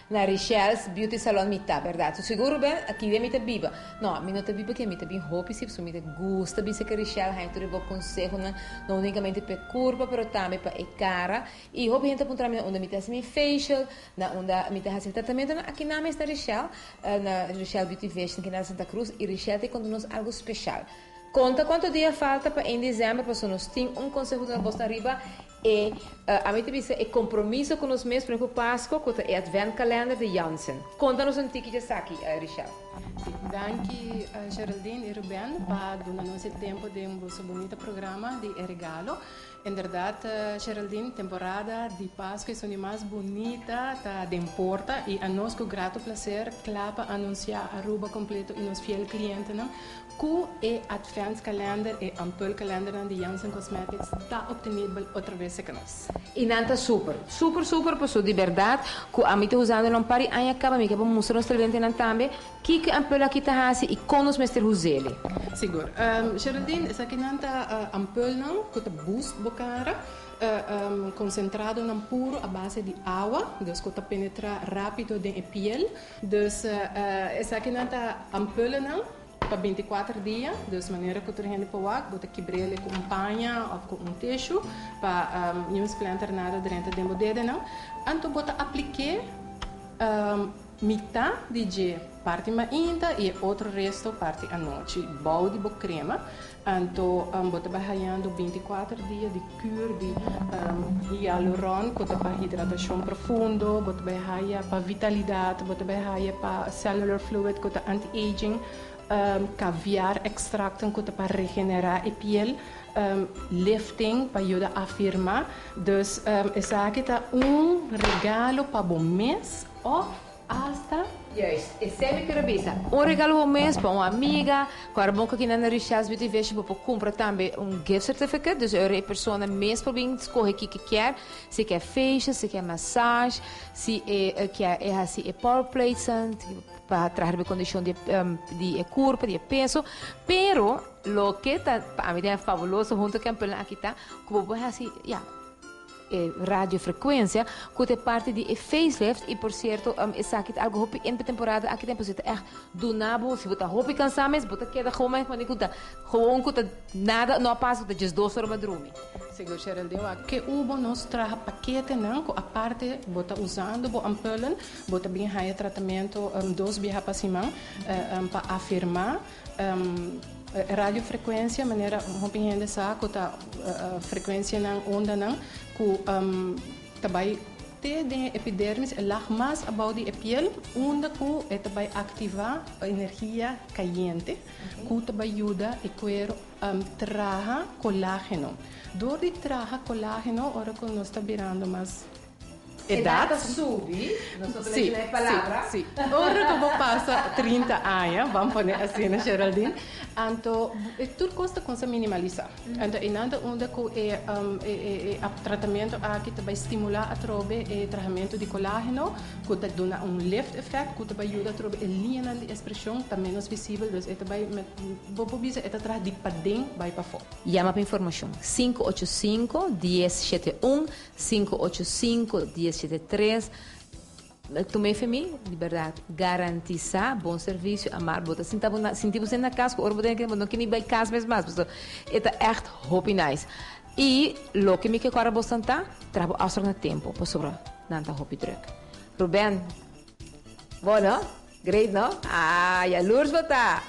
Na Richelle's Beauty Salon mi ta, berdad. Su sigur Ruben, aki den mi ta biba. No, mi no ta biba aki, mi ta bin hopi si, pasobra mi ta gusta bisa ke Richelle haña tur e bo konsehonan, no unikamente pa e kurpa, pero tambe pa e kara. I hopi hende ta puntra mi na unda mi ta hasi mi facial, na unda mi ta hasi mi tratamentonan. Aki nan mes na Richelle, na Richelle Beauty Vision aki na Santa Cruz, i Richelle ta konta nos algu speshal. Konta kuantu dia falta pa ein desèmber, pasobra nos tin un konseho duna bos ariba E ami ta bisa e compromiso cu nos mes prome cu Pasco cu ta e Advent Calender di Jansen. Conta nos un tiki djesaki, Richelle. Si, danki Geraldine y Ruben pa duna nos e tempo den boso bunita programa di e regalo. Inderdaad Geraldine, temporada di Pasco esun di mas bunita ta den porta y anos cu grato placer cla pa anuncia Aruba completo y nos fiel clientenan Ku e adventskalender, e ampulkalendernan di Janssen Cosmetics ta optenibel otra bes serka nos. I nan ta super, super, super paso di berdad ku ami ta usando nan par di aña kaba mi ke pa mustra nos televidentenan tambe kiko e ampul aki ta hasi i kon nos mester us'el. Sigur. Geraldine, esakinan ta ampulnan ku ta boost bo kara, konsentradonan puro a base di awa, dus ku ta penetra rapido den e piel. Dus esakinan ta ampulnan pa bintikuater dia, dus manera ku tur hende por wak, bo ta kibr'el ku un paña òf ku un tishu pa niun splinter nada drenta den bo dedenan. Anto bo ta aplik'é mitá di dje parti mainta i e otro resto parti anochi bou di bo krema. Anto bo ta bai hayando bintikuater dia di kür di hialuron ku ta pa hidratashon profundo, bo ta bai haya pa vitalidat, bo ta bai haya pa cellular fluid ku ta anti-aging, caviar extracten ku ta pa regenerá e piel, lifting pa yuda afirmá. Dus esaki ta un regalo pa bo mes òf Asta. Juist, esei mi quier a bisa. Un regalo bo mes pa un amiga, cu ora bon cu aki na Richelle's Beauty Vision bo por cumpra tambe un gift certificate, dus ora e persona mes por bin scoge kico e kier, si e kier facial, si e kier massage, si e kier e haci e power plates pa traha riba e condicion di e curpa, di e peso, pero loke ta pa ami ta fabuloso hunto cu e ampelnan aki ta cu bo por haci, ya. E radiofrecuencia cu ta e parti di e facelift y por cierto esaki ta algo hopi in pa temporada aki tempo si ta echt duna bo si bo ta hopi cansa mes bo ta keda gewoon mes mane cu ta gewoon cu ta nada no a pasa cu ta diesdos ora bo a drumi. Sigur Geraldine wak ke ubo nos traha paketenan cu aparte bo ta usando bo ampullen bo ta bin haya tratamento dos biaha pa siman pa afirma Radiofrekuensia, manera hopi hende sa ku ta frekuensianan, ondanan, ku ta bai te den e epidermis, e lag mas abou di e piel, unda ku e ta bai aktivá energia kayente ku ta bai yuda e kuero traha kolágeno. Dor di traha kolágeno ora ku nos ta birando mas. Edad ta subi, nos no ta menciona e palabra. Si, si. Ora cu bo pasa 30 aña, ban pone asina Geraldine, anto tur cos ta cuminsa minimalisa. Anto einan ta unda cu e e tratamiento aki ta bay stimula atrobe e trahamento di colageno cu ta duna un lift effect cu ta bay yuda atrobe e liñanan di expresion ta menos visibel, dus e ta bay bo por bisa e ta traha di paden bay pafo. Yama pa informacion, 585 1071. Sinku ocho sinku, dies shete tres, Tuma efe mi, di bèrdat, garantisá bon servisio, amar bo ta sinta bo na sinti bo na kas ku ora bo ta bo no kini bai kas mes mas pasobra e ta ègt hopi nice. I loke mi ke kòrda boso ta, traha bo afsprak na tempu pasobra nan ta hopi drùk. Ruben, bo no? Great no? Ah, yalurs bo ta!